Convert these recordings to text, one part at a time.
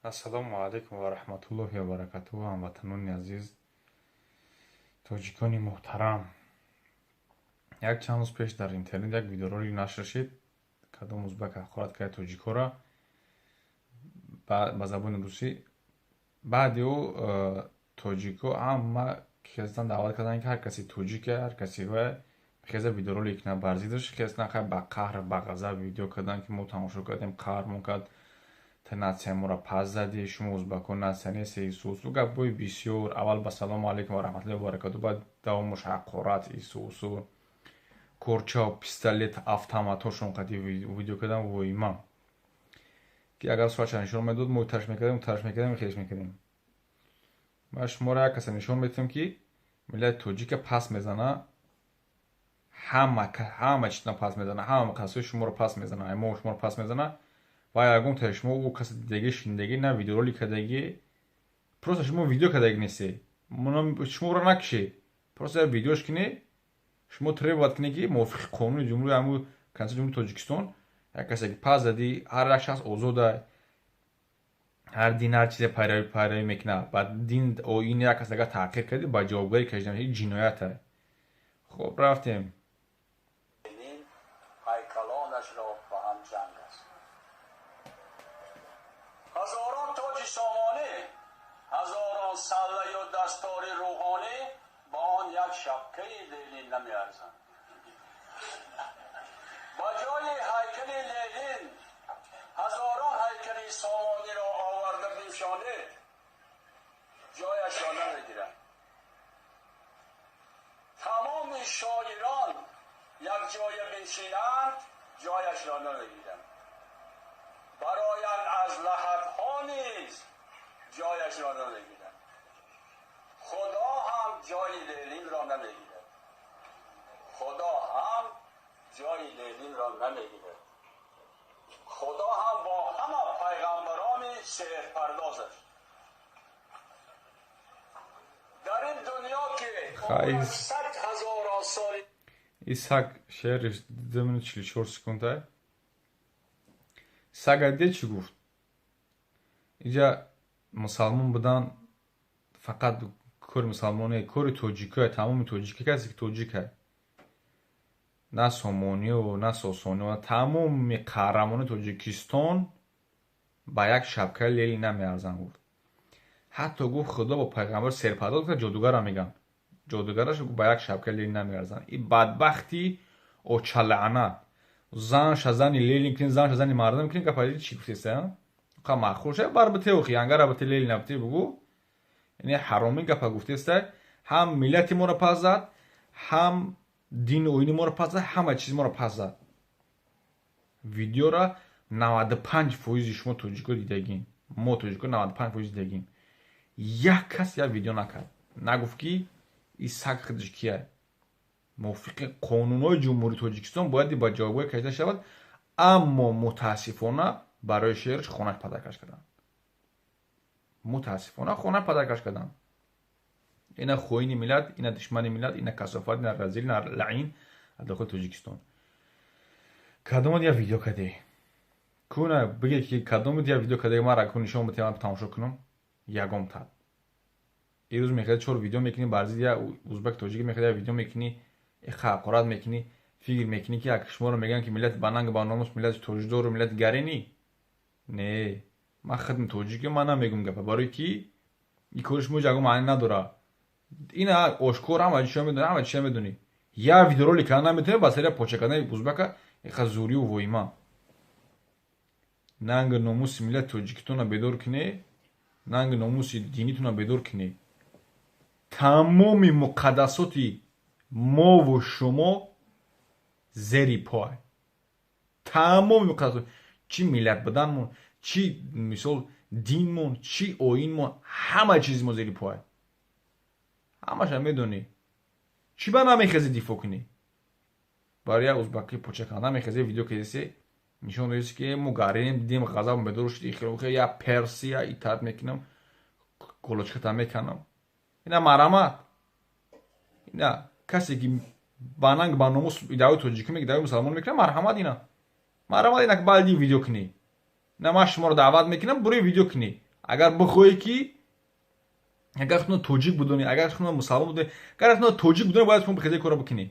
Ассалому алайкум ва раҳматуллоҳи ва баракатуҳ, ҳамватанони азиз, тоҷикони муҳтарам. Як чанд рӯз пеш дар интернет як видеоролик нашр шид, кадом узбак ҳақорат кард тоҷикҳоро ба забони русӣ. Баъди ӯ тоҷикҳо ҳама хестан даъват карданд, ки ҳар касе тоҷике, ҳар касе ва хеза видеоролик кунад бар зиддаш. Хестан хай ба қаҳр, ба ғазаб видео карданд, ки мо тамошо кардем, қаҳрмон кард, та нация моро пас задӣ, шумо узбакҳо нация нестед, ису-усу гапҳои бисёр. Аввал ба салому алайкум ва раҳматуллоҳи ва баракатуҳ, баъд давомаш ҳақорат, ису-усу, корчао, пистолет, автоматҳошон қади видео кардам. Воима ки агар суратша нишон медод, мо тарш мекардем, тарш мекардем, хеш мекардем. Ман шуморо як каса нишон метиҳам, ки миллати тоҷика пас мезана, ҳама чизна пас мезана, ҳама касои шуморо пас мезана, мо шуморо пас мезана. Ва ягон таи шумо ӯ касе дидагӣ, шинидагӣ, на видеоролик кардагӣ, просто шумо видео кардагӣ нестед, шуморо накише, просто як видеош кунед. Шумо требовать кунед, ки мувофиқи қонуни ҷумҳури, ҳамун Конститутсияи Ҷумҳурии Тоҷикистон, як касе ки пас задӣ, ҳар як шахс озода, ҳар дин, ҳар чизе пайравӣ мекунад. Ба дин, оини як кас агар таъқир кардӣ, ба ҷавобгарӣ кашида мешавӣ, ҷиноят. Хуб, рафтем. Ҳайкалонашро ба ҳам ҷанг аст. Ҳазорон тоҷи сомонӣ, ҳазорон саллаю дастори рӯҳонӣ ба он як шапкаи Ленин намеарзанд. Ба ҷои ҳайкали Ленин ҳазорон ҳайкали сомониро оварда биншонед, ҷояшро намегиранд. Тамоми шоирон якҷоя биншинанд, ҷояшро намегиранд. Бароянд аз лаҳадҳо низ, ҷояшро намегиранд. Худо ҳам ҷои Ленинро намегирад. Худо ҳам ҷои Ленинро намегирад. Худо ҳам бо ҳама пайғамбарони сеҳрпардозаш дар ин дунё, ки сад ҳазорон соли И саг шеъриш 2 минут 44 секунда. Сага де чӣ гуфт? Инҷа мусалмон будан фақат кори мусалмоне, кори тоҷикое, тамоми тоҷика, касе ки тоҷика, на сомониё, на сосониё, тамоми қаҳрамони Тоҷикистон ба як шапкаи Ленин намеарзанд, гуфт. Ҳатто гуфт, Худо бо пайғамбар серпардоз кард, ҷодугара мегӯянд, ҷодугараш ба як шапкаи Ленин намеарзанд. И бадбахти очалаънат, занша зани Ленин кунӣ, занша зани мардум кунӣ. Гапа чӣ гуфтеса? Қа маъқул ша бар бите, охи ангара бите, Ленин бите, бугӯ. Яъне ҳаромӣ гапа гуфтеста. Ҳам миллати моро пас зад, ҳам дину оини моро пас зад, ҳама чизи моро пас зад. Видеора 95 фоизи шумо тоҷико дидагим, мо тоҷико 95 фоиз дидагим. Як кас як видео накард, нагуфт, ки и саг худаш кия. Мувофиқи қонунҳои Ҷумҳурии Тоҷикистон бояд ба ҷавобгоҳ кашида шавад, аммо мутаассифона барои шеърш хонаш падаркаш карданд. Мутаассифона хона падаркаш карданд. Ина хоини миллат, ина душмани миллат, ина касофат, ина разил, ина лаин аз дохили Тоҷикистон. Кадомат як видео кардӣ? Куна биге, ки кадомат як видео кардӣ, мара ку нишон бите, ман тамошо кунам. Ягомтад ирӯз мехоҳӣ чор видео мекунӣ бар зидди як узбак, тоҷик мехоҳӣ як видео мекунӣ, ҳақорат мекунӣ, фикр мекунӣ, ки як шуморо мегӯянд, ки миллати ба нанг, ба номус, миллати тоҷдору миллати гаринӣ. Не, ман хидми тоҷикӣ, ман намегӯм гапа, барои ки ин кори шумо ягон маъне надорад. Ина ошкор ҳама чио медонӣ, ҳама чиа медонӣ. Як видеоролик кардан наметавонӣ ба сари поча кардани узбака, иқа зурию воима. Нанги номуси миллати тоҷикитонро бедор кунӣ, нанги номуси динитонро бедор кунӣ. Тамоми муқаддасоти мову шумо зери пой, тамоми муқаддасот, чӣ миллат буданмон, чӣ мисол динмон, чӣ оинмон, ҳама чизи мо зери пой. Ҳамаша медонӣ. Чӣ ба намехезӣ дифоъ кунӣ? Барои як узбаки поча кардан намехезӣ, видео кардеси, нишон додеси, ки мо гаринем, дидем, ғазаб бедор шуд, я персия итаат мекунам, голочката меканам. Ина марамат, ина касе ки ба нанг, ба номус даъвои тоҷикӣ, даъвои мусалмон мекунам, марҳамат, ина марҳамат, ина баъди видео кунӣ. На, ман шуморо даъват мекунам, бурои видео кунӣ. Агар бихоҳӣ, ки агар худро тоҷик будонӣ, агар худро мусалмон будонӣ, агар худро тоҷик будонӣ, бояд шумо бихезӣ, корро бикунӣ.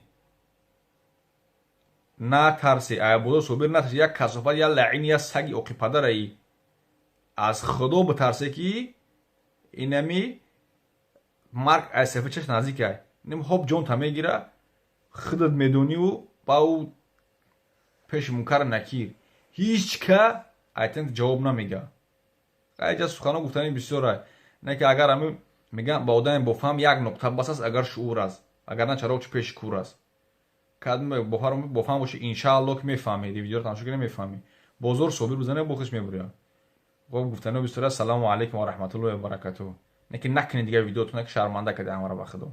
Натарси, айбодо Собир, натарси. Як касофат, як лаъин, як саги оқипадараи. Аз Худо битарсе, ки инами марг аз сафи чаш наздик ай. Ним хоб ҷонта мегира, худат медониву ба ӯ пеши Мункар Накир ҳеҷ ка айтен ҷавоб намега. Айҷа сухано гуфтани бисёр ай, не ки агар ами меган, ба одаме бофаҳм як нуқта бас аст, агар шуур аст, агар на, чароғ чи пеши кур аст. Кадме бофаҳм боши, иншаалло, ки мефаҳми. Видеоро тамошо кунӣ, мефаҳмӣ. Бозор Собир бизане, бохиш мебуря. Гуфтано бисёр. Ассалому алайкум ва раҳматуллоҳи ва баракатуҳ. Не ки накунед дигар видеотона, ки шарманда кардед ҳамаро, ба Худо.